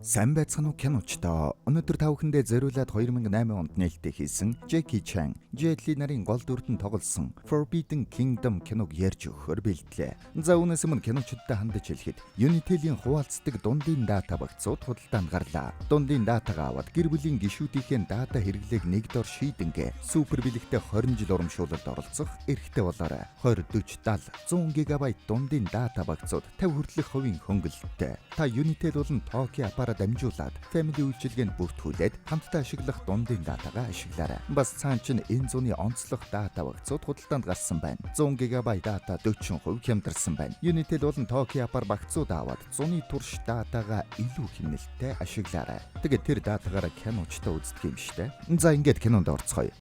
Сайн байцгаана уу, киночдоо. Өнөөдөр та бүхэндээ зориулаад 2008 онд нээлттэй хийсэн Jackie Chan, Jet Li нарын гол дүрдэн тоглосон Forbidden Kingdom киног ярьж өгөхөөр бэлтлээ. За, үүнээс өмнө киночдод хандаж хэлэхэд Unitel-ийн хуваалцдаг дундын дата багцууд худалдаанд гарлаа. Дундын датагаа аваад гэр бүлийн гишүүдийнхээ дата хэрэглээг нэг дор шийдэнгээ супер бэлэгтэй 20 жил урамшуулалд оролцох эрхтэй болоорой. 20, 40, 70, 100 ГБ дундын дата багцууд 50 хүртэлх хувийн хөнгөлөлттэй. Та Unitel болон Talky app-аараа дамжуулаад Family үйлчилгээнд бүртгүүлээд хамтдаа ашиглах дундын датагаа ашиглаарай. Бас цаан чинь энэ зуны онцлог дата багцууд худалдаанд гарсан байна. 100 ГБ дата 40% хямдарсан байна. Unitel болон Talky app-аар багцууд аваад зуны турш датагаа илүү хэмнэлттэй ашиглаарай. Тэгээд тэр датагаараа киночтой үздэг юм штэ. За, ингээд кинонд орцгоё.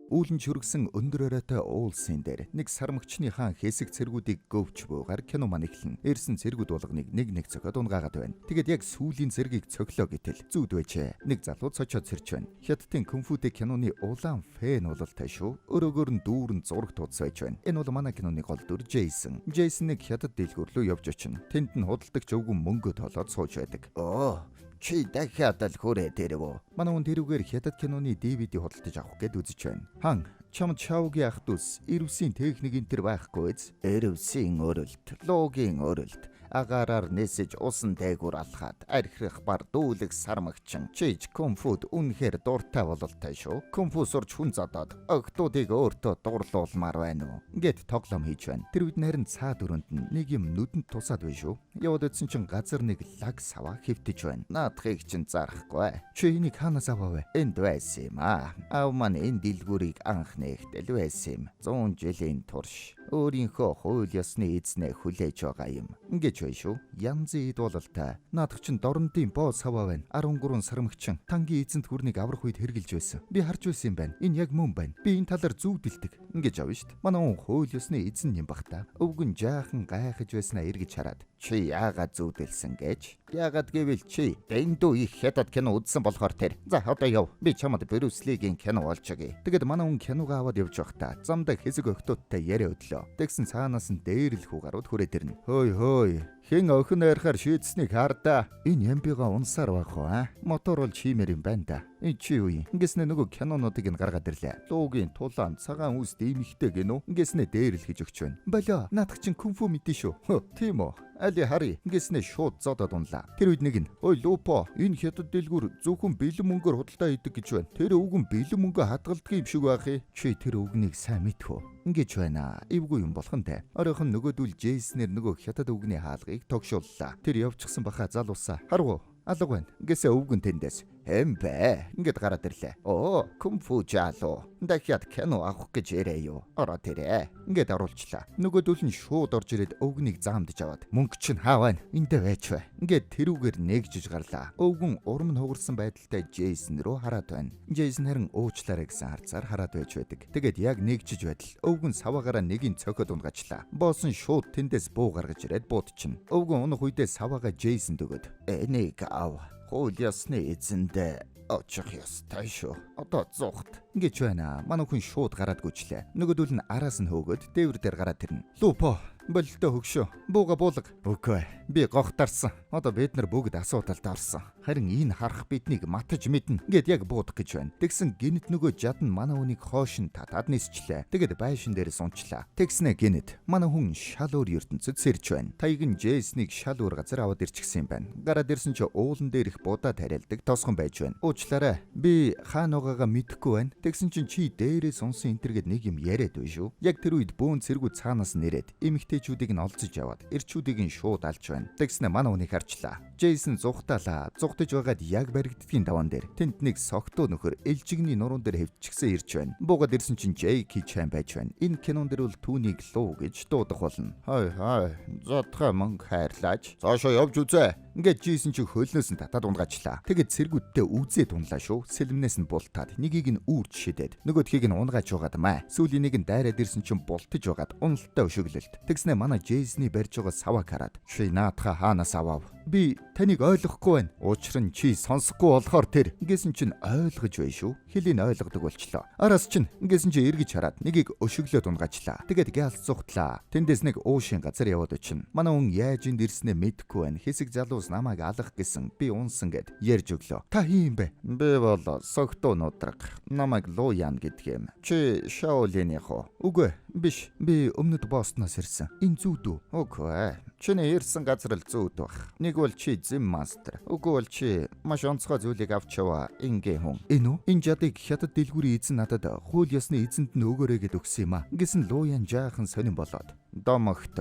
Үүлэн чүргсэн өндөр оройтой уулсын дээр нэг сармагчны хаан хэсэг цэргүүдийг гөвч буугаар кино маань эхэлнэ. Ирсэн цэргүүд болгоныг нэг нэг цохиод унгаагаад байна. Тэгээд яг сүүлийн цэргийг цохилоо гэтэл зүүд байжээ. Нэг залуу цочоод сэрч байна. Хятадын кунфүдэ киноны улаан fan бололтой шүү. Өрөөгөр нь дүүрэн зураг туудас байж байна. Энэ бол манай киноны гол дүр Джейсон. Джейсон нэг хятад дэлгүүр рүү явж очино. Тэнд нь худалдагч өвгөн мөнгө тоолоод сууж байдаг. Оо, чи дахиад л хүрээ дээрв. Манай хүн тэрүүгээр хятад киноны DVD худалдаж авах гээд үзэж байна. Хан, чамд Шаугийн ах дүүс Ирвсийн техник энэ төр байхгүй биз? Ирвсийн өрөлт, Луугийн өрөлт, агаараар нисэж усан дээгүүр алхаад архирах бар дүүлэг сармагчин чиж кунфуд үнэхээр дуртай бололтой шүү. Кунфу сурч хүн зодоод охидуудыг өөртөө дурлуулмаар байна уу? Ингээд тоглоом хийж байна. Тэр үед харин цаад өрөөнд нь нэг юм нүдэнд тусаад байна шүү. Яваад утсан чинь газар нэг лаг саваа хэвтэж байна. Наадхыг чинь зарахгүй. Чи энийг хаанаас авав вэ? Энд байсан юм аа. Аав маань энэ дэлгүүрийг анх нээхдээ л байсан юм. 100 жилийн турш өөрийнхөө хууль ёсны эзнээ хүлээж байгаа юм. Ингэж бай шүү. Янзын эд бололтой. Наадах чинь дорнодын боо саваа байна. 13 сармагчин тангийн эзэнт гүрнийг аврах үед хэрглэж байсан. Би харж байсан юм байна. Энэ яг мөн байна. Би энэ талаар зүүдэлдэг. Ингэж авна шүү дээ. Манай хүн хууль ёсны эзэн юм бах та. Өвгөн жаахан гайхаж байснаа эргэж хараад, чи яагаад зүүдэлсэн гэж? Яагаад гэвэл чи дэндүү их хятад кино үзсэн болохоор тэр. За, одоо яв. Би чамд Брюс Лигийн кино олж өгье. Тэгээд манай хүн киногоо аваад явж байхдаа замдаа хэсэг охидуудтай яриа өдлөө. Тэгсэн цаанаас нь дээрлэх хүү гарууд хүрээд ирнэ. Хөөй хөөй. Хэн охин ойрхоор шийдсэнийг хардаа. Энэ ямбига унсаар байх уу, а? Мотор бол чимэр юм байна да. Энэ чи юу юм? Ингэснэ нөгөө кинонуудыг нь гаргаад ирлээ. Луугийн тулаан цагаан үст эмхтэй гэнүү. Ингэснэ дээрлэх гэж өгч байна. Болоо. Наадах чинь кунфу мэдэн шүү. Хөө, тийм үү? Али хари. Ингэснэ шууд зодод унлаа. Тэр үед нэг нь: "Ой Лупо, энэ хятад дэлгүүр зөвхөн бэлэн мөнгөөр худалдаа хийдэг гэж байна. Тэр өвгөн бэлэн мөнгө хадгалдаг юм шиг байх юм. Чи тэр өвгнийг сайн мэдэх үү?" Ингэж байна. Эвгүй юм болох нь те. Оройхон нөгөөдөл Джейснэр нөгөө хятад өвгний хаалгыг тогшууллаа. Тэр явчихсан баха залуусаа. Харгу, алга байна. Ингэсээ өвгөн тэндээс "Хэм бэ?" Ингээд гараад ирлээ. Оо, кунфу жалуу. Дахиад кино авах гэж ирээ юу? Ороод ирээ. Ингээд оруулчлаа. Нөгөөдөл нь шууд орж ирээд өвгнийг заамдж аваад, мөнгө чинь хаа байна? Эндээ байж бай. Ингээд тэрүүгээр нэгжиж гарлаа. Өвгөн урам нь хугарсан байдалтай Джейсон руу хараад байна. Джейсон харин уучлаарай гэсэн харцаар хараад байж байдаг. Тэгээд яг нэгжиж байтал өвгөн саваагаараа нэгийг цохиод унгаачлаа. Боосон шууд тэндээс буу гаргаж ирээд буудчихна. Өвгөн унах үедээ саваагаа Джейсонд өгөөд, "Энийг ав. Хууль ёсны эзэндээ очих ёстой шүү. Одоо зугт." Ингэж байна. Манай хүн шууд гараад гүжлээ. Нөгөөдөл нь араас нь хөөгөөд дээвэр дээр гараад ирнэ. Лупо, бололтой хөгшөө. Бууга буулга. Үгүй. Би гохтарсан. Одоо бид нар бүгд асуудалд орсон. Харин энэ харах биднийг матаж мэднэ. Ингээд яг буудах гэж байна. Тэгсэн гинэт нөгөө жад нь манай хүнийг хоош нь татаад нисчлээ. Тэгээд байшин дээр сунчлаа. Тэгснэ гинэт манай хүн шал өөр ертөнцөд сэрж байна. Таяг нь Джейснийг шал өөр газар аваад ирчихсэн юм байна. Гараад ирсэн чи уулан дээр их будаа тариалдаг тосгон байж байна. Уучлаарай. Би хаана байгаагаа мэдэхгүй байна. Тэгсэн чинь чи дээрээ сунсан энтергээд нэг юм яриад байна шүү. Яг тэр үед бөөн цэргүүд цаанаас нэрээд эмэгтэйчүүдийг нь олзож яваад эрчүүдийг нь шууд алж байна. Тэгснэ манай хүнийг харчлаа. Джейсон зугтаалаа. Зугтаж байгаад яг баригддгийн даван дээр тэнд нэг согтуу нөхөр элжигний нуруунд дээр хэвччихсэн ирж байна. Буугаад ирсэн чинь Джейки Чан байж байна. Энэ кинон дээр бол түүнийг Луу гэж дуудах болно. Хой хой, зодхой мөнгө хайрлаач. Цаашаа явж үзээ. Ингээд Джейсон чи хөлнөөс нь татаад унгаачлаа. Тэгээд цэргүүдтэй үзээд унлаа шүү. Сэлмнээс нь бултаад нэгийг нь үүрч шидээд нөгөөдхийг нь унгааж байгаад маа. Сүүлийн нэг нь дайраад ирсэн чинь бултаж байгаад уналтай өшөглөлт. Тэгснэ манай Джейсны барьж байгаа саваа хараад, чи наадхаа хаанаас авав? Би таныг ойлгохгүй байна. Учир нь чи сонсохгүй болохоор тэр гэсэн чинь ойлгож бай шүү. Хөлийг ойлгодог болчлоо. Араас чинь гэсэн чи эргэж хараад нэгийг өшөглөөд унгаачлаа. Тэгээд гялс зугтлаа. Тэндээс нэг уушийн газар яваад очино. Манай хүн яаж энд ирснээ мэдэхгүй байна. Хэсэг залуус намайг алах гэсэн. Би унсан гэд ярьж өглөө. Та хин юм бэ? Би бол согтуу нудраг. Намайг Луян гэдэг юм. Чи Шаолиных уу? Үгүй биш. Би өмнөд Бостоноос ирсэн. Энэ зүуд үү? Үгүй. Чиний ирсэн газар л зүуд бах. Нэг бол чи зэм мастер. Үгүй бол чи маш онцгой зүйлийг авч яваа ингийн хүн. Энэ үү? Энэ жадыг хятад дэлгүүрийн эзэн надад хууль ёсны эзэнд нь өгөөрэй гэд өгсөн юм а. Гэсэн Луян жаахан сонин болоод. Домогт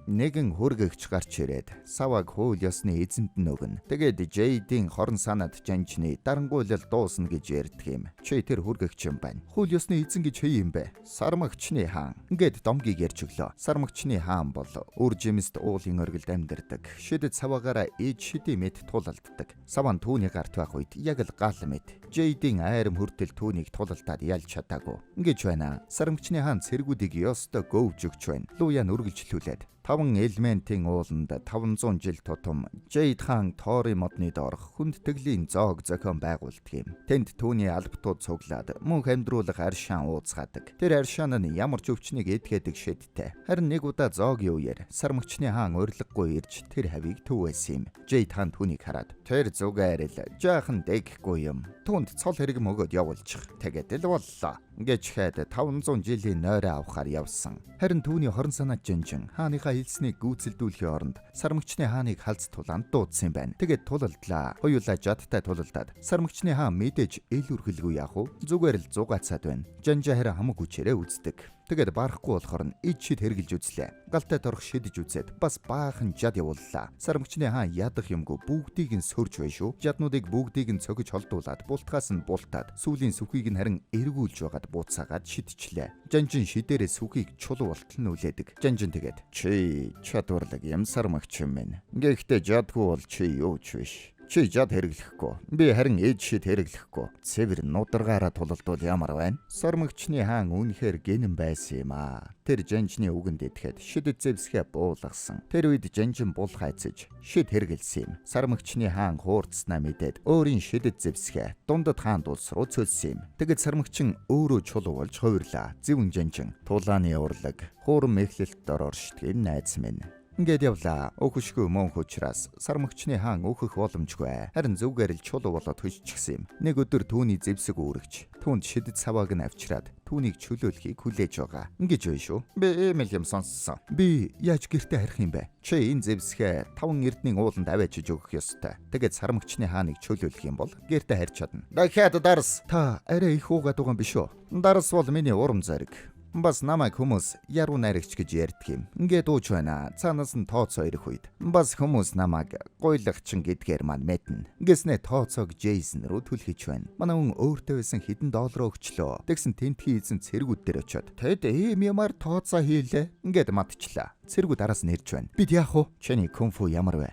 нэгэн хөргөгч гарч ирээд саваг хууль ёсны эзэнд нь өгнө. Тэгээд Жейдийн хорон санаад жанжны дарангуйлал дуусна гэж ярьдаг юм. Чи тэр хөргөгч юм байна. Хууль ёсны эзэн гэж хий юм бэ? Сармагчны хаан. Ингээд домгийг ярьж өглөө. Сармагчны хаан бол үр жимст уулын оргилд амьдардаг. Шидэд саваагаараа ид шидийн мэд тулалддаг. Саван түүний гарт байх үед яг л гал мэд. Жейдийн айрам хүртэл түүнийг тулалдаад ялж чадаагүй. Ингэж байна. Сармагчны хаан цэргүүдийг ёстой гөвж өгч байна. Луян үргэлжлүүлээд таван элементийн ууланд 500 жил тутам Жейд хаан Тоорын модны доорх хүндтгэлийн зоог зохион байгуулдаг юм. Тэнд түүний албатууд цуглаад мөнх амьдруулах аршаан ууцгаадаг. Тэр аршаан нь ямар ч өвчнийг эдгээдэг шидтэй. Харин нэг удаа зоогийн үеэр сармагчны хаан урилгагүй ирж тэр хавийг төвөөсөн юм. Жейд хаан түүнийг хараад тэр зүгээр л жаахан дэгхгүй юм. Түүнд цол хэрэг мөгөөд явуулчих. Тэгээд л боллоо. Гэж хэд 500 жилийн нойроо авахар явсан. Харин түүний хорон санаа жинжин хааныхаа хэлснийг гүйцэлдүүлэхийн оронд сармагчны хааныг халз тулаанд дуудсан юм байна. Тэгээд тулалдлаа. Хоёулаа жадтай тулалдаад сармагчны хаан мэдээж эл үргэлгүй яах вэ? Зүгээр л зугаацаад байна. Жанжаа харин хамаг хүчээрээ үздэг. Тэгээд барахгүй болохоор нь ид шид хэрглэж үзлээ. Галтай торох шидэж үзээд бас баахан жад явууллаа. Сармагчны хаан ядах юмгүй бүгдийг нь сөрж бай шүү. Жаднуудыг бүгдийг нь цогж холдуулад бултгаас нь бултаад сүүлийн сүхийг нь харин эргүүлж байгаад бууцаагаад шидчихлээ. Жанжин шидээрээ сүхийг чулуу болтол нь үлээдэг. Жанжин тэгээд чи чадварлаг юм сармагч юм байна. Гэхдээ жадгүй бол чи юу ч биш. Чи жад хэрэглэхгүй. Би харин ид шид хэрэглэхгүй. Цэвэр нударгаараа тулалдвал ямар байна? Сормогчны хаан үнэхээр гэнэн байсан юм аа. Тэр жанжны үгэнд идэхэд шидэд зэвсгээ буулгасан. Тэр үед жанжин бул хайцаж шид хэрэгэлсэн юм. Сармагчны хаан хуурцснаа мэдээд өөрийн шидэд зэвсгээ дундад хаанд улс руу цөлсөн юм. Тэгэд сармагчин өөрөө чулуу болж хувирлаа. Зэвэн жанжин тулааны урлаг хуурам мэхлэлт дор оршдгийг найз минь. Ингээд явлаа. Өөхөшгүй мөнх учраас сармагчны хаан өөхөх боломжгүй. Харин зүгээр л чулуу болоод хөшчихсэн юм. Нэг өдөр түүний зэвсэг үүрэгч түүнд шидэд савааг нь авчираад түүнийг чөлөөлөхийг хүлээж байгаа. Ингэж бай шүү. Би ийм л юм сонссон. Би яаж гэртээ харих юм бэ? Чи энэ зэвсгээ таван эрдний ууланд аваачиж өгөх ёстой. Тэгээд сармагчны хааныг чөлөөлөх юм бол гэртээ харж чадна. Дахиад дарс. Та арай их уугаад байгаа юм биш үү? Дарс бол миний урам зориг. Бас намайг хүмүүс яруу найрагч гэж ярьдаг юм. Ингээд ууж байна. Цаанаас нь тооцоо ирэх үед. Бас хүмүүс намайг гуйлагчин гэдгээр маань мэднэ. Гэснэ тооцоог Джейсон руу түлхэж байна. Манай хүн өөртөө байсан хэдэн доллар өгчлөө. Тэгсэн тентхийн эзэн цэргүүд дээр очиод тэд ийм юмар тооцоо хийлээ. Ингээд мадчлаа. Цэргүүд араас нь ирж байна. Бид яах вэ? Чиний кунфу ямар вэ?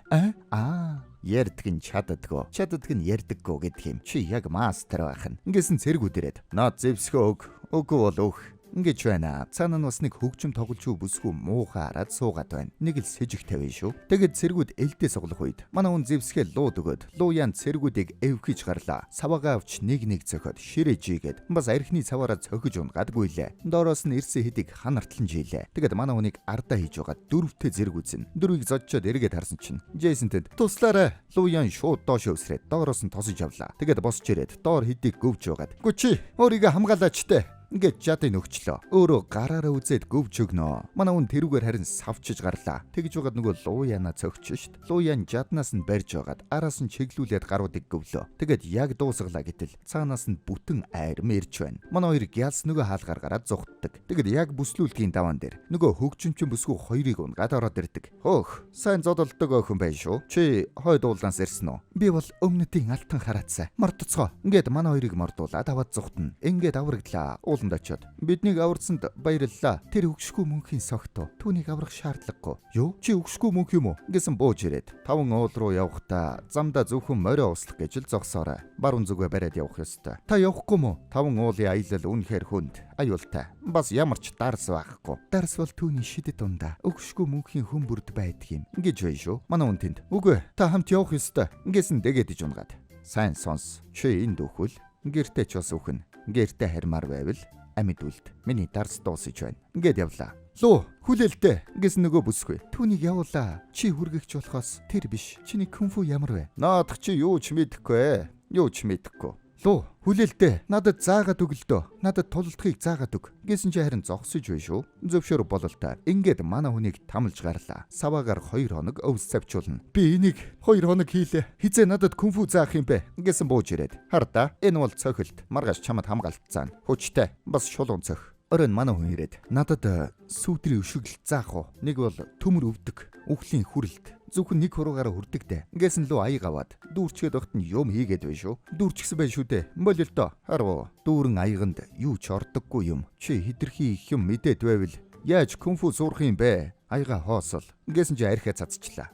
Аа. Ярьдаг нь чаддаггүй, чаддаг нь ярьдаггүй гэдэг юм. Чи яг мастер байх нь. Ингэсэн цэргүүд ирээд наад зэвсгөө өг. Үгүй бол өг. Ингэж байна. Цаана нь бас нэг хөгжим тоглож бүсгүй муухай хараад суугаад байна. Нэг л сэжиг тавина шүү. Тэгэд цэргүүд элдээ суглах үед манай хүн зэвсгээ лууд өгөөд лууян цэргүүдийг эвхэж гарлаа. Саваагаа авч нэг нэг цохиод ширээ жигээд бас архины цаваараа цохиж унгаад гүйлээ. Доороос нь ирсэн хэдийг ханартлан жилээ. Тэгэд манай хүнийг ардаа хийж байгаа дөрвтэй зэрэг үзнэ. Дөрвийг зодчоод эргээд харсан чинь Джейсон тэд туслаарай. Лууян шууд доош өвсрээд доороос нь тосож авлаа. Тэгээд босч ирээд доор хэдийг гөвж байгаад. Гүчи өөрийгөө хамгаалаач те. Ингээд жадыг нөхчлөө. Өөрөө гараараа үзээд гөвч өгнө. Манай хүн тэрүүгээр харин савчиж гарлаа. Тэгж байгаад нөгөө лууяна цогч шít. Лууян жаднаас нь барьж байгаад араас нь чиглүүлээд гаруудыг гөвлөө. Тэгээд яг дуусгалаа гэтэл цаанаас нь бүтэн айрам ирж байна. Манай хоёр гялс нөгөө хаалгаар гараад зугтдаг. Тэгээд яг бүслүүлдгийн даваан дээр нөгөө хөгжимчин бүсгүй хоёрыг унгаад ороод ирдэг. Хөөх, сайн зодолдог охин байна шүү. Чи хойд ууланаас ирсэн үү? Би бол өмнөдийн алтан хараацай. Мордоцгоо. Ингээд манай хоёрыг мордуулаад аваад зугтана. Ингээд аврагдлаа. Ууланд очиод биднийг аварсанд баярлалаа. Тэр өгшгүй мөнхийн согтуу. Түүнийг аврах шаардлагагүй. Юу? Чи өгшгүй мөнх юм уу? Гэсэн бууж ирээд таван уул руу явахдаа замдаа зөвхөн морио услах гэж л зогсоорой. Баруун зүгээ бариад явах ёстой. Та явахгүй мó? Таван уулын аялал үнэхээр хүнд, аюултай. Бас ямар ч дарс байхгүй. Дарс бол түүний шидэт дундаа өгшгүй мөнхийн хүмүүрд байдаг юм. Ингэж бай шүү. Манай хүн тэнд. Үгүй, та хамт явах ёстой. Ингэсэн дэгээд иж унгаад. Сайн сонс. Чи энд үхвэл гэртээ ч бас үхэн. Гэртээ хармаар байвал амьд үлд. Миний дарс дуусаж байна. Ингээд явлаа. Луу, хүлээлтээ гэсэн нөгөө бүсгүй. Түүнийг явуулаа. Чи хүргэгч болохоос тэр биш. Чиний кунфу ямар вэ? Наадах чи юу ч мэдэхгүй. Юу ч мэдэхгүй. Луу, хүлээлтээ. Надад заагаад өг л дөө. Надад тулалдахыг заагаад өг. Гэсэн чи харин зогсож бай шүү. Зөвшөөр бололтой. Ингээд манай хүнийг тамлж гарлаа. Саваагаар 2 хоног өвс цавчуулна. Би энийг 2 хоног хийлээ. Хизээ надад кунфу заах юм бэ? Гэсэн бууж ирээд. Хар да. Энэ бол цохилт. Маргааш чамд хамгаалтцаана. Хүчтэй. Бас шулуун цох. Оройн манай хүн ирээд надад сүүдрийн өшөглөлт заах уу? Нэг бол төмөр өвдөг, үхлийн хүрэлт. Зөвхөн нэг хуруугаараа хүрдэг дээ. Ингээсэн лүү аяг аваад дүүрчгээд багт нь юм хийгээд бай шүү. Дүүрчгсэн бай шүү дээ. Болилдоо. Харав. Дүүрэн аяганд юу ч ордоггүй юм. Чи хитрхи их юм мэдээд байвал яаж кунфу сурах юм бэ? Аяга хоосол. Ингээсэн чи архиа цацчлаа.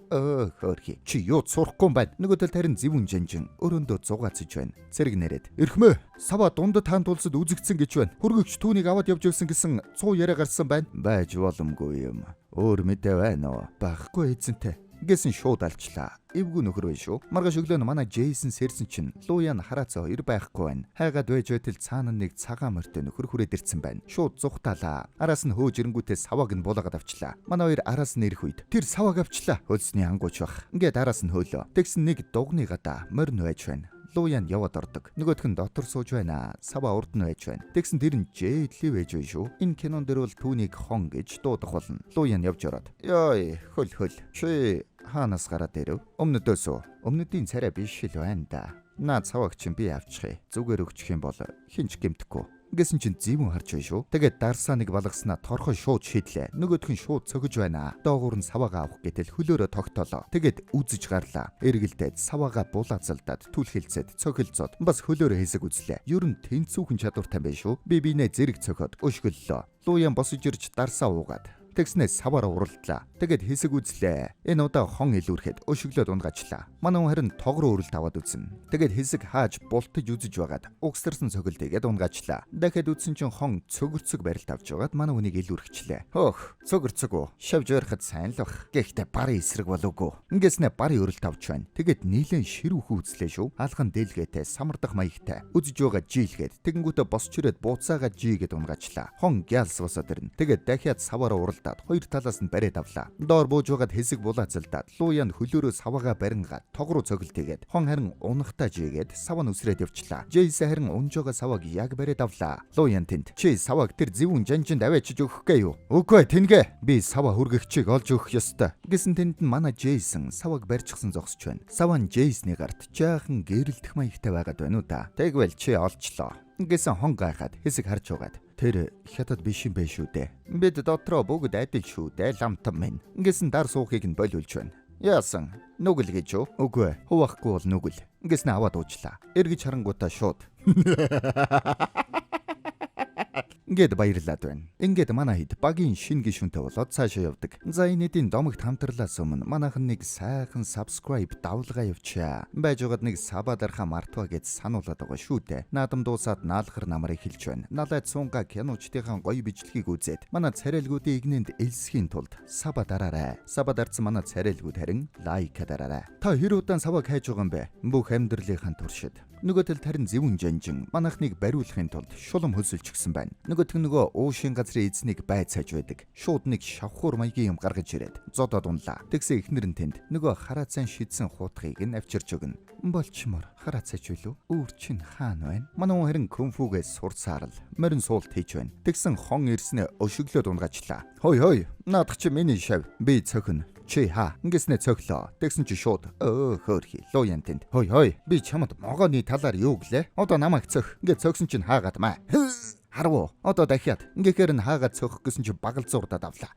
Хөөрхий. Чи юу сурахгүй юм байна? Нөгөө талд харин зэвүүн жанжин өрөөндөө зугаацж байна. Цэрэг нэрэд. Эрхмөө. Сава дундад хаан тулсад үзэгдсэн гэж байна. Хөргөгч түүнийг аваад явж байсан гэсэн 100 яриа гарсан байна. Байж боломгүй юм. Өөр мэдээ байна уу? Байхгүй эзэнтэй. Гэсэн шууд алчлаа. Эвгүй нөхөр бай шүү. Маргааш өглөө нь манай Джейсон сэрсэн чинь Луян хараацаа хоёр байхгүй байна. Хайгаад байж байтал цаана нэг цагаан морьтой нөхөр хүрээд ирсэн байна. Шууд зугтаалаа. Араас нь хөөж ирэнгүүтээ савааг нь булаагаад авчлаа. Манай хоёр араас нь ирэх үед тэр савааг авчлаа. Хөлсний ангууч бах. Ингээд араас нь хөөлөө. Тэгсэн нэг дугны гадаа морь нь байж байна. Луян яваад ордог. Нөгөөх нь дотор сууж байна. Сава урд нь байж байна. Тэгсэн тэр нь Джейдли байж байна шүү. Энэ кинон дээр бол түүнийг хон гэж дуудах болно. Луян явж ороод. Йой, хөл хөл. Чи хаанаас гараад ирэв? Өмнөдөөс үү? Өмнөдийн царай биш л байна да. Наа цаваг чинь би авчихъя. Зүгээр өгчих юм бол хинч гэмтэхгүй. Гэсэн чинь зэвүүн харж бай шүү. Тэгээд дарсаа нэг балгаснаа торхоо шууд шидлээ. Нөгөөх нь шууд цогж байна. Доогуур нь саваагаа авах гэтэл хөлөөрөө тогтоолоо. Тэгээд үзэж гарлаа. Эргэлдээд саваагаа булаацалдаад түлхэлцээд цохилцоод бас хөлөөрөө хэсэг үзлээ. Ер нь тэнцүүхэн чадвартай байх шүү. Би бинээ зэрэг цохиод өшгөллөө. Луян босож ирж дарсаа уугаад тэгснээс саваараа уралдлаа. Тэгээд хэсэг үзлээ. Энэ удаа хон илүүрхэд өшөглөөд унгаачлаа. Манай хүн харин тог руу өрөлт аваад үзнэ. Тэгээд хэсэг хааж бултаж үзэж байгаад угсарсан цогөлд игээд унгаачлаа. Дахиад үзсэн чинь хон цөгөрцөг барилт авч байгаад манай хүнийг илүүрхчлээ. Хөөх, цөгөрцөг үү? Шавж ойроход сайн л бах. Гэхдээ барын эсрэг болов уу? Ингэснэ барын өрөлт авч байна. Тэгээд нийлэн ширүүхэн үзлээ шүү. Алхан дээлгээтэй самардах маягтай. Үзэж байгаа жилгээд тэгэнгүүтээ босч ирээд бууцаагаа жигээд унгаачлаа. Хон гялс босоод ирнэ. Тэгээд дахиад саваараа уралдаад хоёр талаас нь бариад авлаа. Доор бууж байгаад хэсэг булаацалдаад Луян хөлөөрөө саваагаа барингаад тог руу цогөлт хийгээд хон харин унахтаа жигээд сав нь үсрээд явчлаа. Джейс харин унж байгаа савааг яг бариад авлаа. Луян тэнд чи савааг тэр зэвүүн жанжинд аваачиж өгөх гээ юу? Үгүй тэнгээ. Би сава хүргэгчийг олж өгөх ёстой. Гэсэн тэнд нь манай Джейсон савааг барьчихсан зогсож байна. Сава нь Джейсний гарт жаахан гэрэлтэх маягтай байгаад байна уу да. Тэгвэл чи олчлоо. Гэсэн хон гайхаад хэсэг харж байгаад тэр хятад биш юм бэ шүү дээ. Бид дотроо бүгд адил шүү дээ ламтан минь. Ингэсэн дар суухыг нь болиулж байна. Яасан? Нүгэл гэж юу? Үгүй. Хуваахгүй бол нүгэл. Ингэсэн аваад уучлаа. Эргэж харангуутаа шууд. Ингээд баярлаад байна. Ингээд манай хэд багийн шинэ гишүүнтэй болоод цаашаа явдаг. За энэ эдийн домогт хамтарлаас өмнө манайхан нэг сайхан subscribe давлгаа явчаа. Байж байгаад нэг саба дархаа мартва гэж сануулад байгаа шүү дээ. Наадам дуусаад наалхар намар эхэлж байна. Налайд сунга киночдынхаа гоё бичлэгийг үзээд манай царайлгуудын игнэнд элсхийн тулд саба дараарай. Саба дарсан манай царайлгууд харин лайк дараарай. Та хэр удаан саваг хайж байгаа юм бэ? Бүх амьдралынхаа туршид. Нөгөө талд харин зэвүүн жанжин манайхныг бариулахын тулд шулам хөлсөлчихсөн байна. Нөгөөх нь нөгөө уушийн газрын эзнийг байцааж байдаг. Шууд нэг шавхуур маягийн юм гаргаж ирээд зодоод унлаа. Тэгсэн эхнэр нь тэнд нөгөө хараацайн шидсэн хуутхыг нь авчирч өгнө. Болчмор хараацайч үлээ. Өөр чинь хаана байна? Манай хүн харин кунфугээс сурцаар л морин суулт хийж байна. Тэгсэн хон ирснээ өшөглөөд унгаачлаа. Хой хой, наадах чи миний шав. Би цохино. Чи ха ингэснэ цоглоо. Тэгсэн чи шууд хөөрхий. Луян тэнд. Хой хой, би чамд могооны талаар юу гэлээ? Одоо намайг цох. Ингээ цогсон чинь хаагаад маа. Харав. Одоо дахиад. Ингээхээр нь хаагаад цохих гэсэн чи багалзуурдаад авлаа.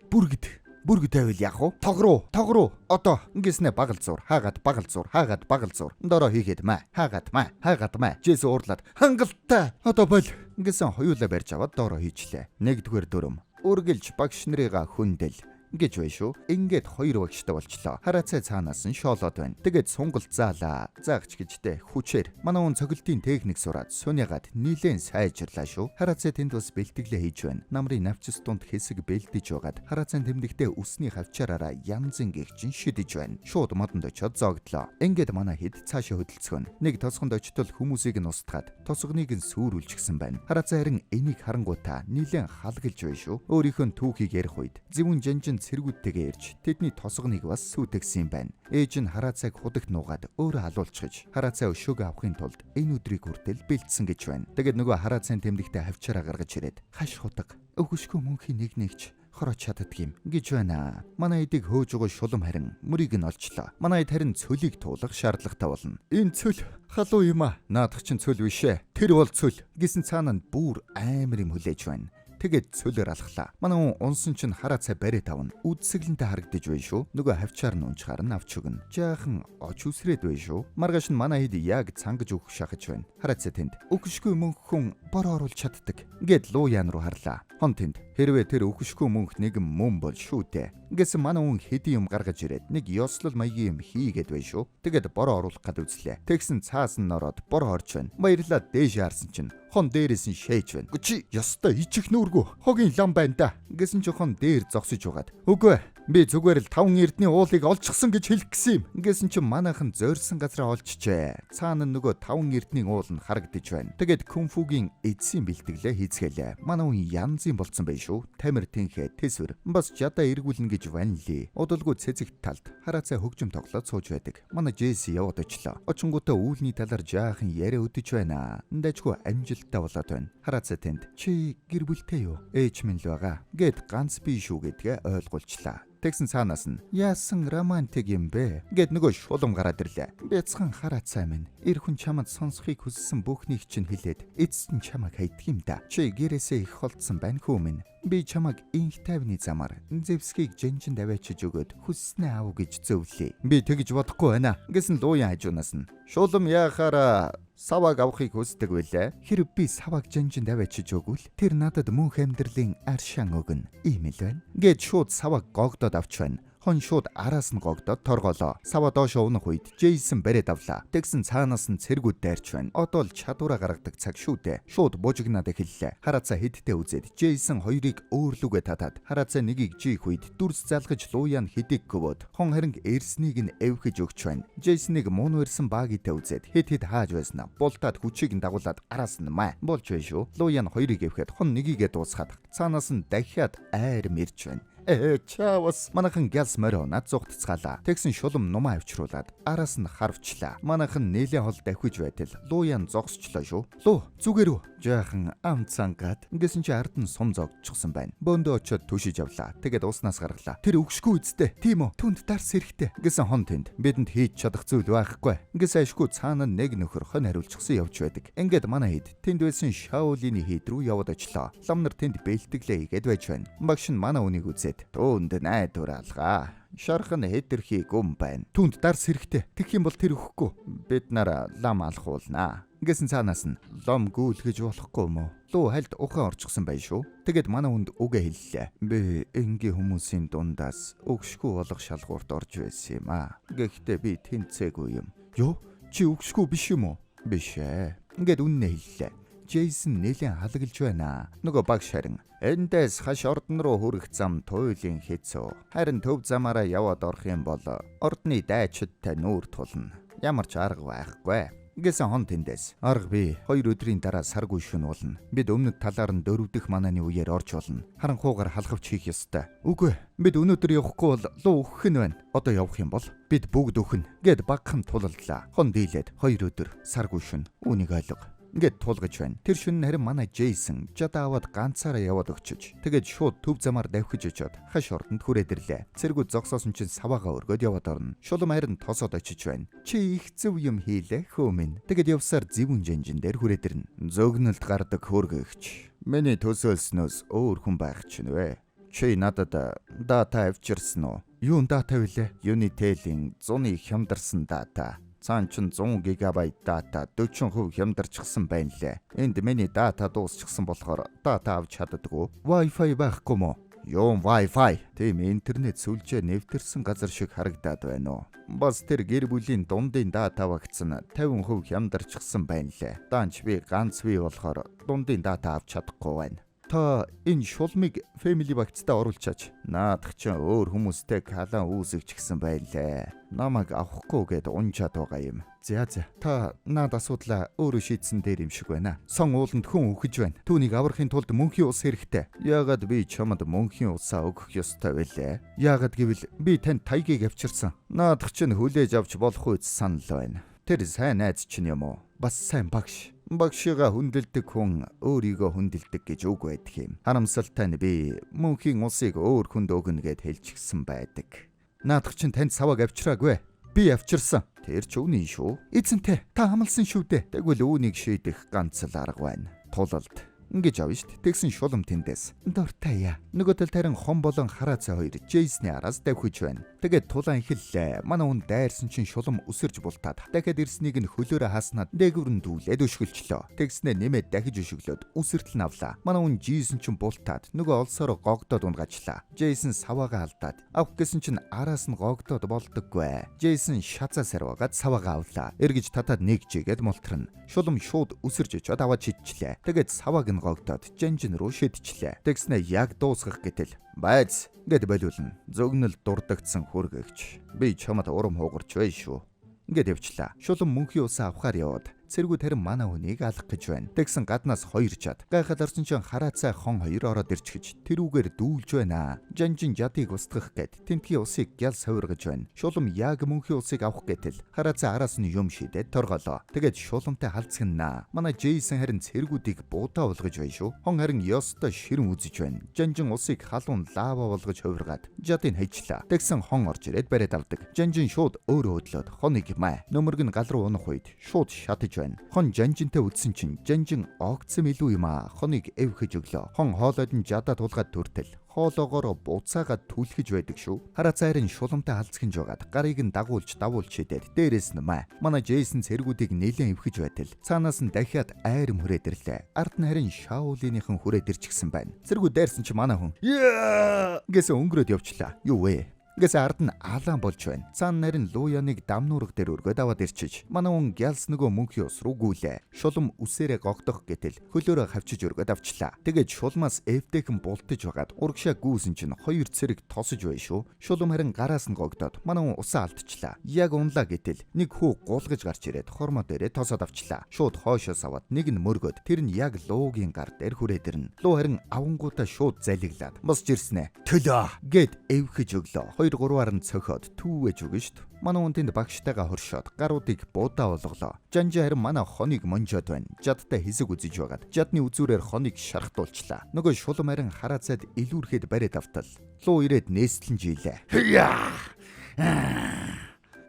Бүргэд. Бүрг тавил яах вэ? Тог руу, тог руу. Одоо ингэснэ багал зур, хаагаад багал зур, хаагаад багал зур. Дороо хийгээд маа, хаагаад маа, хаагаад маа. Джесси уурлаад хангалттай. Одоо бол ингэсэн хоёулаа барьж аваад доороо хийчлээ. Нэгдүгээр дүрм. Үргэлж багш нарыгаа хүндэл гэж бай шүү. Ингээд хоёр багштай болчлоо. Хараацай цаанаас нь шоолоод байна. Тэгээд сунгалт заалаа. Заагч гэжтэй хүчээр. Манай хүн цогцолтын техник сураад суниагаад нилээн сайжрлаа шүү. Хараацай тэнд бас бэлтгэлээ хийж байна. Намрын навчис дунд хэсэг бэлдэж байгаад хараацайн тэмдэгтээ үсний хавчаараараа янзын гэгчин шидэж байна. Шууд модонд очиод зогдлоо. Ингээд манай хэд цаашаа хөдөлцгөн. Нэг тосгонд очтол хүмүүсийг нь устгаад тосгоныг нь сүрүүлчихсэн байна. Хараацай харин энийг харангуйтаа нилээн халгалж бай шүү. Өөрийнхөө түүхийг ярих үед зэвүүн жанжин цэргүүдтэйгээ ирж тэдний тосгоныг бас сүйтгэсэн юм байна. Ээж нь хараацайг худагт нуугаад өөрөө алуулчихж хараацай өшөөгөө авахын тулд энэ өдрийг хүртэл бэлдсэн гэж байна. Тэгээд нөгөө хараацайн тэмдэгтээ хавчаараа гаргаж ирээд хаш худаг өгөшгөө мөнхийн нэг нэгч хороо чаддаг юм гэж байна. Манай эдийг хөөж байгаа шулам харин мөрийг нь олчлоо. Манай эд харин цөлийг туулах шаардлагатай болно. Энэ цөл халуу юм а. Наадах чинь цөл биш ээ. Тэр бол цөл гэсэн цаана нь бүр амар юм хүлээж байна. Тэгээд цөлөөр алхлаа. Манай хүн унсан чинь хараацай бариад авна. Үдсэглэнтэй харагдаж байна шүү. Нөгөө хавчаар нь унчгаар нь авч өгнө. Жаахан оч үсрээд байна шүү. Маргааш нь манай хэд яг цангаж өгөх шахаж байна. Хараацай тэнд. Өгшгүй мөнх хүн бороо оруулж чаддаг. Ингээд луу яан руу харлаа. Хон тэнд. Хэрвээ тэр өгшгүй мөнх нэгэн мөн бол шүү дээ. Ингэсэн манай хүн хэдийн юм гаргаж ирээд нэг ёслол маягийн юм хийгээд байна шүү. Тэгээд бороо оруулах гад үзлээ. Тэгсэн цаас нь ороод бороо орж байна. Баярлаа дээш харсан чинь хон дээрээс нь шээж байна. Чи ёстой ичих нүүргүү. Хогийн лам байна да. Ингэсэн чи хон дээр зогсож байгаад. Үгүй би зүгээр л таван эрдний уулыг олчихсон гэж хэлэх гэсэн юм. Ингэсэн чи манайхан зорьсон газараа олчжээ. Цаана нөгөө таван эрдний уул нь харагдаж байна. Тэгээд кунфугийн эцсийн бэлтгэлээ хийцгээлээ. Манай хүн янзын болцсон байх шүү. Тамир тэнхээ тэсвэр бас жадаа эргүүлнэ гэж ванли. Удалгүй цэцэгт талд хараацай хөгжим тоглоод сууж байдаг. Манай Джесси яваад очлоо. Очингуудаа үүлний талаар жаахан яриа өдөж байна. Дайчгүй амжилттай болоод байна. Хараацай тэнд чи гэр бүлтэй юу? Ээж минь л байгаа. Гэт ганц би шүү гэдгээ ойлгуулчлаа. Тэгсэн цаанаас нь яасан романтик юм бэ гэд нөгөө шулам гараад ирлээ. Бяцхан хараацай минь. Эр хүн чамд сонсохыг хүссэн бүхнийг чинь хэлээд эцэст нь чамайг хайдаг юм да. Чи гэрээсээ их холдсон байна хүү минь. Би чамайг инх тайвны замаар зэвсгийг жинжинд аваачиж өгөөд хүсснээ ав гэж зөвлөе. Би тэгж бодохгүй байна. Гэсэн лууян хажуунаас нь шулам яахаараа саваг авахыг хүсдэг байлээ. Хэрв би саваг жанжинд аваачиж өгвөл тэр надад мөнх амьдралын аршаан өгнө. Ийм л байна. Гэт шууд саваг гогдоод авч байна. Хон шууд араас нь гогдоод торгоолоо. Сава доошо унах үед Джейсон бариад авлаа. Тэгсэн цаанаас нь цэргүүд дайрч байна. Одоо л чадвараа гаргадаг цаг шүү дээ. Шууд бужигнаад эхэллээ. Хараацаа хэдтэй үзээд Джейсон хоёрыг өөрлөгөө татаад хараацаа нэгийг жийх үед дүрс залгаж лууян хэдийг гөвөөд хон харин эрснийг нь эвхэж өгч байна. Джейснийг муу ирсэн багитэй үзээд хэд хэд хааж байснаа. Бултаад хүчийг нь дагуулад араас нь маа. Болж байна шүү. Лууян хоёрыг эвхэд хон нэгийгээ дуусгаад цаанаас нь дахиад айрам ирж байна. Чаавас манайхан гялс морио над зугтцгаалаа. Тэгсэн шулам нумаа авчруулад араас нь харвчлаа. Манайхан нэлээ хол давхиж байтал лууян зогсчлоо шүү. Луу зүгээр үү? Жаахан ам цангаад ингэсэн чи ард нь сум зогдчихсон байна. Бөөндөө очиод түшиж авлаа. Тэгээд уснаас гаргалаа. Тэр өгшгүй үсттэй. Тийм үү? Түнд дарс хэрэгтэй. Гэсэн хон тэнд бидэнд хийж чадах зүйл байхгүй. Ингэсэн ашгүй цаана нэг нөхөр хон хариулчихсан явж байдаг. Ингээд манай хэд тэнд байсан Шаолины хэд рүү яваад очлоо. Лам нар тэнд бэлтгэлээ хийгээд байж байна. Багш нь манай үнийг үзээд түүнд найдвар алгаа. Шарх нь хэдэрхий гүм байна. Түүнд дарс хэрэгтэй. Тэгэх юм бол тэр өгөхгүй. Бид нар лам алхуулнаа. Ингэсэн цаанаас нь лом гүйлгэж болохгүй юм уу? Луу хальт ухаан орчихсон байх шүү. Тэгээд манай хүнд үгээ хэллээ. Би энгийн хүмүүсийн дундаас өгшгүй болох шалгуурт орж байсан юм аа. Гэхдээ би тэнцээгүй юм. Юу? Чи өгшгүй биш юм уу? Биш ээ. Ингээд үннээ хэллээ. Джейсон нэлээд халаглж байна. Нөгөө багш харин эндээс хаш ордон руу хүрэх зам туйлын хэцүү. Харин төв замаараа яваад орох юм бол ордны дайчидтай нүүр тулна. Ямар ч арга байхгүй. Гэсэн хон тэндээс. Арга би 2 өдрийн дараа саргүй шөнө болно. Бид өмнөд талаар нь 4 дэх манааны үеэр орж болно. Харанхуугаар халахвч хийх ёстой. Үгүй бид өнөөдөр явахгүй бол луу өөхөх нь байна. Одоо явах юм бол бид бүгд өөхнө. Гэд багхан тулалдлаа. Хон дийлээд 2 өдөр саргүй шөнө. Үүнийг ойлго. Ингээд тулгаж байна. Тэр шөнө харин манай Джейсон жадаа аваад ганцаараа яваад өгчөж. Тэгээд шууд төв замаар давхиж очиод хаш ордонд хүрээд ирлээ. Цэргүүд зогсоосон чинь саваагаа өргөөд яваад орно. Шулам харин тосоод очиж байна. Чи их зөв юм хийлээ хөө минь. Тэгээд явсаар зэвүүн жанжин дээр хүрээд ирнэ. Зөгнөлд гардаг хөргөгч. Миний төсөөлснөөс өөр хүн байх чинь вэ. Чи надад data авчирсан уу? Юун data вүлээ? Unitel-ийн зуны хямдарсан data. Цаан чин 100 ГБ data 40% хямдарчихсан байна лээ. Энд миний data дуусчихсан болохоор data авч чаддаггүй. Wi-Fi байхгүй мó? Юун Wi-Fi? Тийм интернет сүлжээ нэвтэрсэн газар шиг харагдаад байна уу? Бас тэр гэр бүлийн дундын data багц нь 50% хямдарчихсан байна лээ. Даанч би ганц бий болохоор дундын data авч чадахгүй байна. Та энэ шулмыг family багцтай оруулчаач. Наадах чинь өөр хүмүүстэй clan үүсгэчихсэн байлээ. Намайг авахгүй гэд унжаад байгаа юм. За за. Та наад асуудлаа өөрөө шийдсэн дээр юм шиг байна. Сон ууланд хүн үхэж байна. Түүнийг аврахын тулд мөнхийн ус хэрэгтэй. Яагаад би чамд мөнхийн усаа өгөх ёстой вэлээ? Яагаад гэвэл би танд тайгийг авчирсан. Наадах чинь хүлээж авч болох үз санал байна. Тэр сайн найз чинь юм уу? Бас сайн багш. Багшигаа хүндэлдэг хүн өөрийгөө хүндэлдэг гэж үг байдаг юм. Харамсалтай нь би мөнхийн усыг өөр хүнд өгнө гэд хэлчихсэн байдаг. Наадах чинь танд саваг авчираагүй. Би авчирсан. Тэр ч үнэн шүү. Эзэнтэй та амласан шүү дээ. Тэгвэл үүнийг шийдэх ганц л арга байна. Тулалд. Ингэж авна шүү дээ. Тэгсэн шулам тэндээс. Дуртай яа. Нөгөө тал тарин хон болон хараацай хоёр Джейсны араас давхиж байна. Тэгээд тулаан эхэллээ. Манай хүн дайрсан чинь шулам өсөрж бултаад дахиад ирснийг нь хөлөөрөө хааснаад дээгүүр нь дүүлээд өшгөлчлөө. Тэгснээ нэмээд дахиж өшөглөөд үсэртэл нь авлаа. Манай хүн Джейсон чинь бултаад нөгөө олсороо гогдоод унгаачлаа. Джейсон саваагаа алдаад авах гэсэн чинь араас нь гогдоод болдоггүй. Джейсон шазаа сарвагаад саваагаа авлаа. Эргэж татаад нэг жигээд мултрна. Шулам шууд өсөрж очиод аваад шидчихлээ. Тэгээд савааг нь гогдоод жанжин руу шидчихлээ. Тэгснээ яг дуусгах гэтэл байз гэд болиулна. Зөгнөл дурдагдсан хүргэгч. Би чамд урам хугарч бай шүү. Ингээд явчлаа. Шулам мөнхийн усаа авахар яваад цэргүүд харин манай хүнийг алах гэж байна. Тэгсэн гаднаас хоёр чад. Гайхаад орсон чинь хараацай хон хоёр ороод ирчихэж тэрүүгээр дүүлж байна. Жанжин жадыг устгах гээд тентгийн усыг гял совиргож байна. Шулам яг мөнхийн усыг авах гэтэл хараацай араас нь юм шидээд торголоо. Тэгээд шуламтай халцгнаа. Манай Джейсон харин цэргүүдийг буудаа болгож байна шүү. Хон харин ёстой ширэн үзэж байна. Жанжин усыг халуун лава болгож хувиргаад жадыг хайчлаа. Тэгсэн хон орж ирээд бариад авдаг. Жанжин шууд өөрөө хөдлөөд хоныг май. Нөмөрг нь гал руу унах үед шууд шатаж байна. Хон жанжинтай үдсэн чинь жанжин огцом илүү юм аа. Хоныг эвхэж өглөө. Хон хоолойд нь жадаа тулгаад төртөл. Хоолоогоор буцаагаад түлхэж байдаг шүү. Хараацай харин шуламтай халцгинж байгаад гарыг нь дагуулж давуулж шидээд дээрээс нь маа. Манай Джейсон цэргүүдийг нэлээд эвхэж байтал цаанаас нь дахиад айрам хүрээд ирлээ. Ард нь харин Шаулынийхэн хүрээд ирчихсэн байна. Цэргүүд дайрсан чи манай хүн. Яа гэсэн өнгөрөөд явчлаа. Юу вэ? Ингээс ард нь алаан болж байна. Цаана нарийн Луяныг дамнуурга дээр өргөд аваад ирчиж. Манай хүн гялс нөгөө мөнхийн ус руу гүйлээ. Шулам үсээрээ гогдох гэтэл хөлөөрөө хавчиж өргөд авчлаа. Тэгээд шулмаас эвтэйхэн бултаж байгаад урагшаа гүйсэн чинь хоёр цэрэг тосож бай шүү. Шулам харин гараас нь гогдоод манай хүн усаа алдчихлаа. Яг унлаа гэтэл нэг хүү гулгаж гарч ирээд хормоо дээрээ тосоод авчлаа. Шууд хойшоос аваад нэг нь мөргөөд тэр нь яг луугийн гар дээр хүрээд ирнэ. Луу харин авангуудаа шууд залиглаад босч ирснэ. Төлөө гэд эвхэж өглөө. 2-3-аар нь цохиод түүвэж өгнө шүү дээ. Манай хүн тэнд багштайгаа хоршоод гаруудыг буудаа болголоо. Жанжи харин манай хоныг монжоод байна. Жадтай хэсэг үзэж байгаад жадны үзүүрээр хоныг шархтуулчлаа. Нөгөө шулам харин хараацаад илүүрхэд бариад автал. Луу ирээд нээслэн жилээ.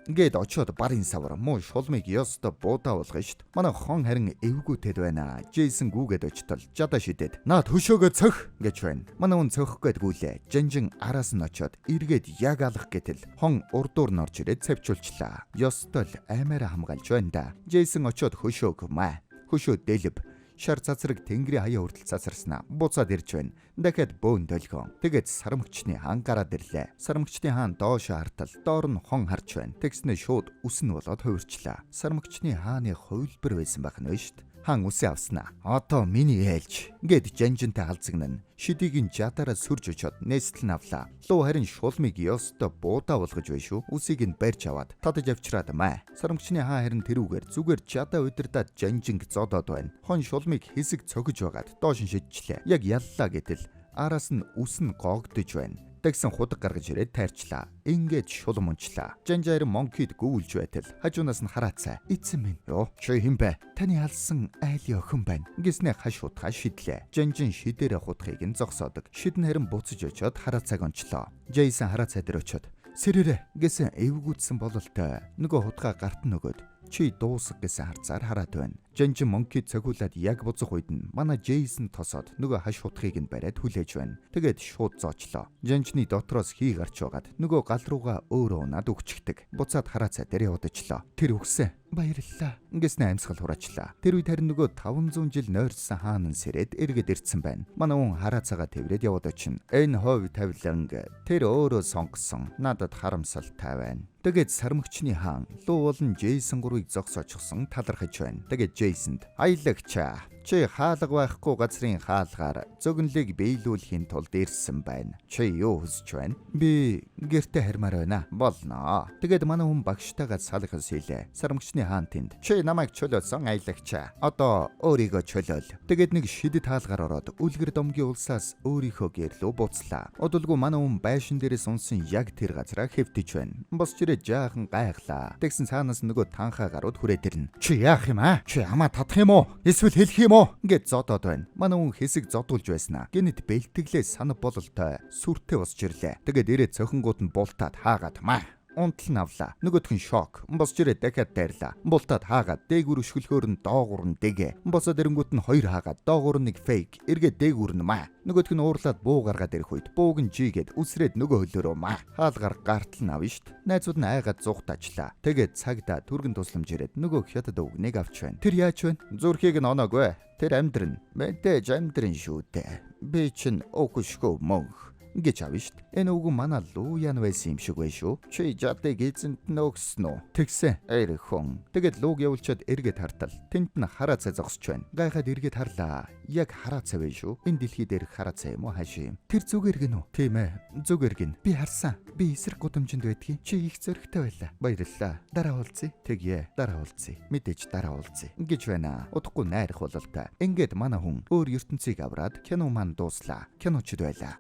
Ингээд очиод барын савар муу шулмыг ёстой буудаа болгоно шүү дээ. Манай хон харин эвгүүтэд байна. Джейсон гүгээд очтол жадаа шидэд. Наад хөшөөгөө цох гэж байна. Манай хүн цохих гээд гүйлээ. Жанжин араас нь очиод эргээд яг алах гэтэл хон урдуур нь орж ирээд цавчулчлаа. Ёстой л аймаараа хамгаалж байна да. Джейсон очиод хөшөөг маа. Хөшөө дэлб. Шар цацраг тэнгэрийн хаяа хүртэл цацарснаа. Буцаад ирж байна. Дахиад бөөн долгион. Тэгээд сармагчны хаан гараад ирлээ. Сармагчны хаан доошо хартал доор нь хон харж байна. Тэгснээ шууд үс нь болоод хувирчлаа. Сармагчны хааны хувилбар байсан байх нь шүү дээ. Хаан үсээ авснаа. Одоо миний ээлж гэд жанжинтай халзагнана. Шидийг нь жадаараа сүрж очоод нээстэл нь авлаа. Луу харин шулмыг ёстой буудаа болгож бай шүү. Үсийг нь барьж аваад татаж авчираад маа. Сарамгчны хаан харин тэрүүгээр зүгээр жадаа удирдаад жанжинг зодоод байна. Хон шулмыг хэсэг цогж байгаад доош нь шидчихлээ. Яг яллаа гэтэл араас нь үс нь гогдож байна. Тэгсэн худаг гаргаж ирээд тайрчлаа. Ингээд шулам унчлаа. Жанжаар монкид гүйлж байтал хажуунаас нь хараацай. Эцэн минь. Йоо, чи хэн бэ? Таны алсан айлын охин байна. Гэснээ хаш хутгаа шидлээ. Жанжин шидээрээ хутхыг нь зогсоодог. Шид нь харин буцаж очиод хараацайг ончлоо. Джейсон хараацай дээр очиод сэрэрэ гэсэн эвгүүтсэн бололтой. Нөгөө хутгаа гарт нь өгөөд Чи дуусга гэсэн харцаар хараад байна. Жанжин Монки цохиулаад яг буцах үед нь манай Джейсон тосоод нөгөө хаш хутгийг нь бариад хүлээж байна. Тэгээд шууд зоочлоо. Жанжны дотроос хий гарч байгаад нөгөө гал руугаа өөрөө унаад үхчихдэг. Буцаад хараацай дээр явуудачлаа. Тэр үхсэн. Баярлалаа. Ингэснэ амьсгал хураачлаа. Тэр үед харин нөгөө 500 жил нойрсон хаан нь сэрээд эргээд ирсэн байна. Манай хүн хараацаагаа тэврээд яваад очино. Энэ хов тавиланг тэр өөрөө сонгосон. Надад харамсалтай байна. Тэгээд сармагчны хаан Луу болон Джейсон гурвыг зогсоочихсон талархаж байна. Тэгээд Джейсонд: "Аялагчаа, чи хаалга байхгүй газрын хаалгаар зөгнөлийг биелүүлэхийн тулд ирсэн байна. Чи юу хүсэж байна?" "Би гэрте хармаар байна." "Болноо." Тэгээд манай хүн багштайгаа салхас хийлээ. Сармагчны хаан тэнд: "Чи намайг чөлөөлсөн, аялагчаа. Одоо өөрийгөө чөлөөл." Тэгээд нэг шидэт хаалгаар ороод үлгэр домгийн улсаас өөрийнхөө гэр лүү буцлаа. Удалгүй манай хүн байшин дээрээс унсан яг тэр газараа хэвтэж байна. Босч ирээ жаахан гайхлаа. Тэгсэн цаанаас нөгөө танхаа гарууд хүрээд ирнэ. "Чи яах юм аа? Чи амаа татах юм уу? Эсвэл хэлэх юм уу?" Ингээд зодоод байна. Манай хүн хэсэг зодуулж байснаа гэнэт бэлтгэлээ санав бололтой сүртэй босч ирлээ. Тэгээд ирээд цохингууд нь бултаад хаагаад маа унтал нь авлаа. Нөгөөх нь шок. Босч ирээд дахиад дайрлаа. Бултаад хаагаад дээгүр өшгөлөхөөр нь доогуур нь дэгэ. Босоод ирэнгүүт нь хоёр хаагаад доогуур нь нэг fake. Эргээд дээгүр нь маа. Нөгөөх нь уурлаад буу гаргаад ирэх үед бууг нь жигээд үсрээд нөгөө хөлөөрөө маа. Хаалгаар гартал нь авна штт. Найзууд нь айгаад зугтаачлаа. Тэгээд цагдаа түргэн тусламж ирээд нөгөө хятад өвгнийг авч байна. Тэр яаж вэ? Зүрхийг нь оноогүй. Тэр амьдрын. Мэдээж амьдрын шүү дээ. Би чинь өөхөшгөө мөнх гэж авна штт. Энэ үгэн манай Луу ян байсан юм шиг байна шүү. Чи жадыг эзэнт нь өгсөн үү? Тэгсэн. Эрхэн. Тэгээд лууг явуулчаад эргээд хартал. Тэнд нь хараацай зогсож байна. Гайхаад эргээд харлаа. Яг хараацай байна шүү. Энэ дэлхий дээр хараацай юм уу хаашаа юм? Тэр зүгээр гинүү? Тийм ээ. Зүгээр гин. Би харсан. Би эсрэг гудамжинд байдгийг. Чи их зоригтой байлаа. Баярлалаа. Дараа уулзъя. Тэгье. Дараа уулзъя. Мэдээж дараа уулзъя гэж байна. Удахгүй найрах бололтой. Ингээд манай хүн өөр ертөнцийг авраад кино маань дууслаа. Киночд байлаа.